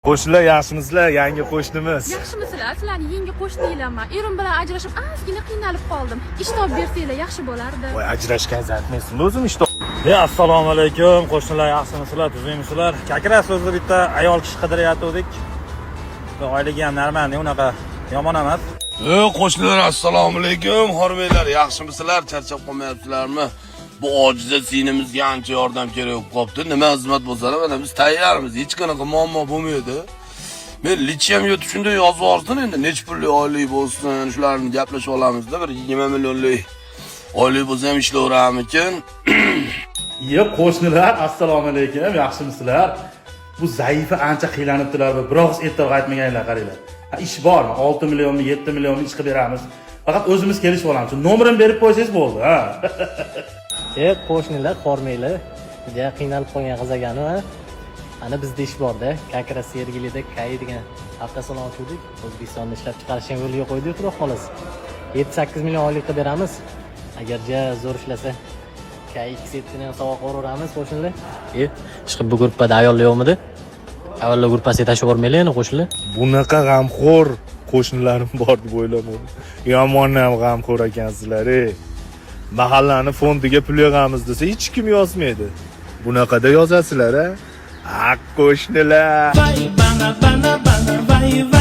Qo'shnilar, yaxshimisizlar? Yangi qo'shnimiz. Yaxshimisizlar? Sizlarni yangi qo'shninglarman. Erim bilan ajrashib, ozgina qiynalib qoldim. Ish topib bersanglar, yaxshi bo'lardi. Voy, ajrashganingizni aytmaysizmi o'zim ish E, assalomu alaykum, qo'shnilar, yaxshimisizlar, tuzukmisizlar? Как раз o'zi bitta ayol kishi qidirayotgandik. Oyligi ham нормальный, unaqa yomon emas. E, qo'shnilar, assalomu alaykum. Hormanglar, yaxshimisizlar? Charchab qolmayapsizlarmi? Bu ojiza singlingizga ancha yordam kerak bo'lib qolibdi. Nima xizmat bo'lsa, mana biz tayyormiz. Hech qanaqa muammo bo'lmaydi. Men личка mga shunday yozib yuborsin endi, necha pullik oylik bo'lsin, shularni gaplashib olamizda, bir 20 millionlik oylik bo'lsa ham ishlayveramikin. Iye, qo'shnilar, assalomu alaykum, yaxshimisizlar? Bu zaifa ancha qiylanibdilar, bir og'iz e'tibor aytmaganlar, qaranglar. Ha, ish bormi? 6 millionmi, 7 millionmi ish qilib beramiz. Faqat o'zimiz kelishib olamiz. Nomerini berib qo'ysangiz bo'ldi, ha. E, qo'shnilar, hormanglar. Juda qiynalib qolgan qiz ekanu, ha. Ana, bizda ish borda. Как раз Sergelida Kai degan avtosalon ochuvdik. O'zbekistonda ishlab chiqarishni yo'lga qo'ydik, xudo xohlasa. 7-8 million oylik qilib beramiz. Agar ja zo'r ishlasa, Kai X7 ni ham sovg'a qilib, qo'shnilar. E, ishqilib, bu gruppada ayollar yo'qmidi? Ayollar gruppasiga tashlab yubormanglar endi, qo'shnilar. Bunaqa g'amxo'r qo'shnilarim bor deb o'ylamadim. Yomon ham g'amxo'r ekansizlar, ey. Mahallani fondiga pul yig'amiz desa, hech kim yozmaydi. Bunaqada yozasizlar, a? Aq qo'shnilar. Vai, bana, bana, bana, vai, vai.